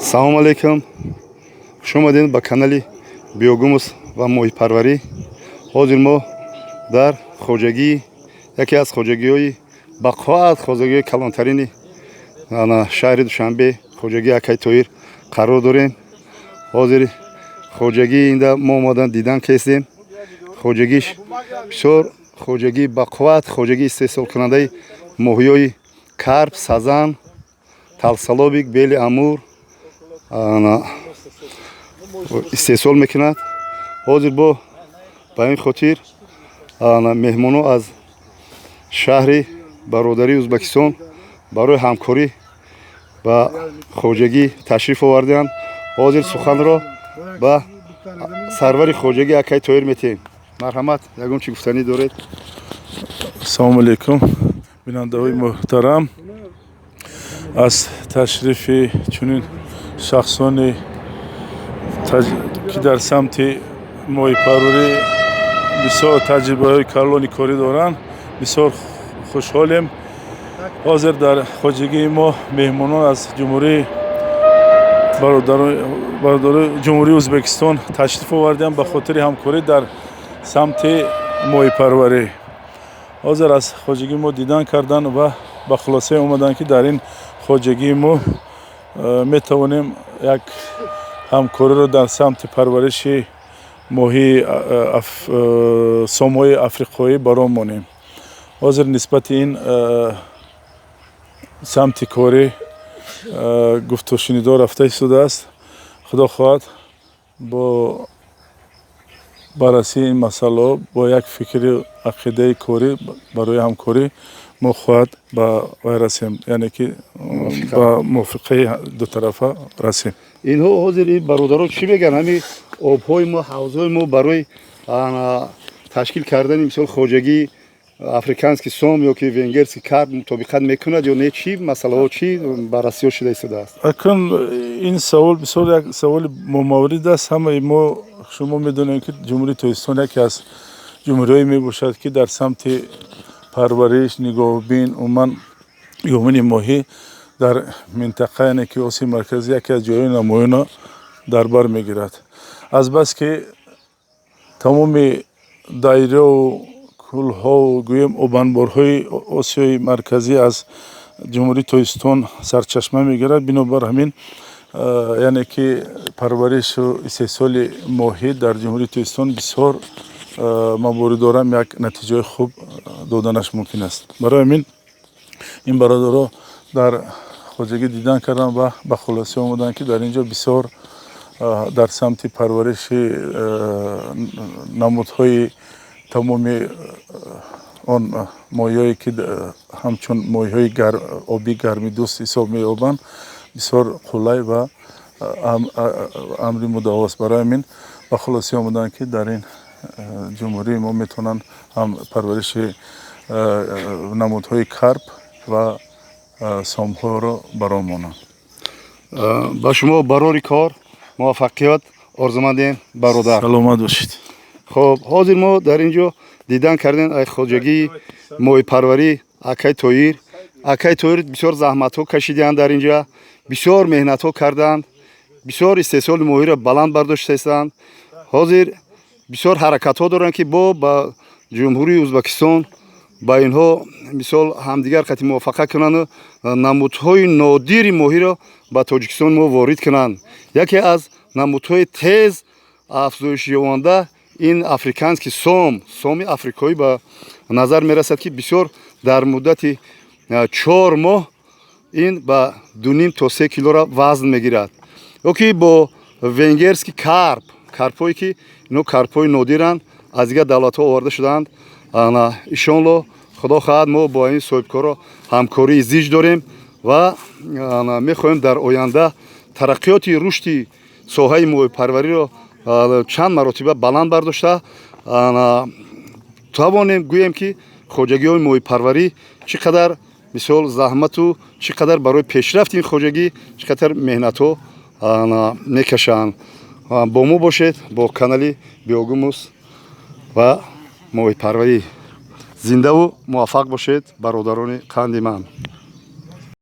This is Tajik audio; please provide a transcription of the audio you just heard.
Салому алейкум, хуш омадед ба канали Биогумус ва моҳипарварӣ. Ҳозир мо дар хоҷагии яке аз хоҷагиҳои бақоат, хоҷагиҳои калонтарини шаҳри Душанбе, хоҷагии акай Тоир қарор дорем. Ҳозир хоҷагии инда мо омадан дидан кестем. Хоҷагиш бисёр хоҷагии бақувват, хоҷагии истеҳсолкунандаи моҳиҳои карп, сазан, толстолобик, белый амур истеҳсол мекунад. Ҳозир бо ба ин хотир меҳмонҳо аз шаҳри бародарии Ӯзбекистон барои ҳамкорӣ ба хоҷагӣ ташриф овардаанд. Ҳозир суханро ба сарвари хоҷагӣ акай Тоир метиҳем. Марҳамат, ягон чӣ гуфтанӣ доред? Ассалому алайкум, бинандаҳои муҳтарам. Аз ташрифи чунин шахсоне, ки дар самти моҳипарварӣ бисёр таҷрибаҳои калони корӣ доранд, бисёр хушҳолем. Ҳозир дар хоҷагии мо меҳмонон аз ҷумҳурии бародари Ҷумҳурии Ӯзбекистон ташриф овардаанд ба хотири ҳамкорӣ дар самти моҳипарварӣ. Ҳозир аз хоҷагии мо дидан карданд ва ба хулосае омаданд, ки дар ин хоҷагии мо метавонем як ҳамкориро дар самти парвариши моҳии сомҳои африқоӣ ба роҳ монем. Ҳозир нисбати ин самти корӣ гуфтушунидҳо рафта истодааст. Худо хоҳад, бо баррасии ин масъалаҳо, бо як фикри ақидаи корӣ барои ҳамкорӣ мо хоҳад ба вай расем, яъне ки ба мувофиқаи дутарафа расем. Инҳо ҳозир, ин бародаро чӣ мегӯянд? Ҳамин обҳои мо, ҳавзҳои мо барои ташкил кардани, мисол, хоҷагии африканский сом ё ки венгерский карп мутобиқат мекунад ё не? Чӣ масъалаҳо, чӣ баррасиҳо шуда истодааст? Акун ин савол бисёр як саволи мумаврид аст. Ҳамаи мо шумо медонем, ки Ҷумҳурии Тоҷикистон яке аз ҷумҳуриҳое мебошад, ки дар самти парвариш, нигоҳубин, умуман нигоҳубини моҳӣ дар минтақа, яъне ки Осиёи Марказӣ, яке аз ҷойҳои намоёнро дар бар мегирад. Азбаски тамоми дарёву кӯлҳову, гӯем, обанборҳои Осиёи Марказӣ аз Ҷумҳурии Тоҷикистон сарчашма мегирад, бинобар ҳамин, яъне ки парваришу истеҳсоли моҳӣ дар Ҷумҳурии Тоҷикистон бисёр ман як натиҷаҳои хуб доданаш мумкин аст. Барои ҳамин ин бародаро дар хоҷагӣ дидан карданд ва ба хулоса омаданд, ки дар ин ҷо бисёр дар самти парвариши намудҳои тамоми он моҳиҳое, ки ҳамчун моҳиҳои обии гармидӯст ҳисоб меёбанд, бисёр қулай ва амри муддаост. Барои ҳамин ба хулоса омаданд, ки дар ин ҷумҳурии мо метавонанд ҳам парвариши намудҳои карп ва сомҳоро ба роҳ монанд. Ба шумо барори кор, муваффақият орзумандем, бародар. Саломат бошед. Хоб, ҳозир мо дар ин ҷо дидан кардем ай хоҷагии моҳипарварӣ акай Тоир. Акай Тоир бисёр заҳматҳо кашидаанд дар ин ҷа, бисёр меҳнатҳо карданд, бисёр истеҳсоли моҳиро баланд бардошта истанд. Ҳозир бисёр ҳаракатҳо доранд, ки бо ба Ҷумҳурии Ӯзбекистон ба инҳо, мисол, ҳамдигар қати мувофақа кунанду намудҳои нодири моҳиро ба Тоҷикистон мо ворид кунанд. Яке аз намудҳои тез афзоишёванда ин африканский сом, соми африкоӣ ба назар мерасад, ки бисёр дар муддати 4 моҳ ин ба 2,5 то 3 килора вазн мегирад, ё ки бо венгерский карп, карпҳое ки ино карпҳои нодиранд, аз дигар давлатҳо оварда шудаанд. Иншоалло, худо хоҳад, мо бо ин соҳибкоро ҳамкории зич дорем ва мехоҳем дар оянда тараққиёти рушди соҳаи моҳипарвариро чанд маротиба баланд бардошта тавонем, гӯем, ки хоҷагиҳои моҳипарварӣ чӣ қадар, мисол, заҳмату чӣ қадар барои пешрафти ин хоҷагӣ чӣ қадар меҳнатҳо мекашанд. Бо мо бошед, бо канали Биогумус ва моҳипарварӣ. Зиндаву муваффақ бошед, бародарони қанди ман.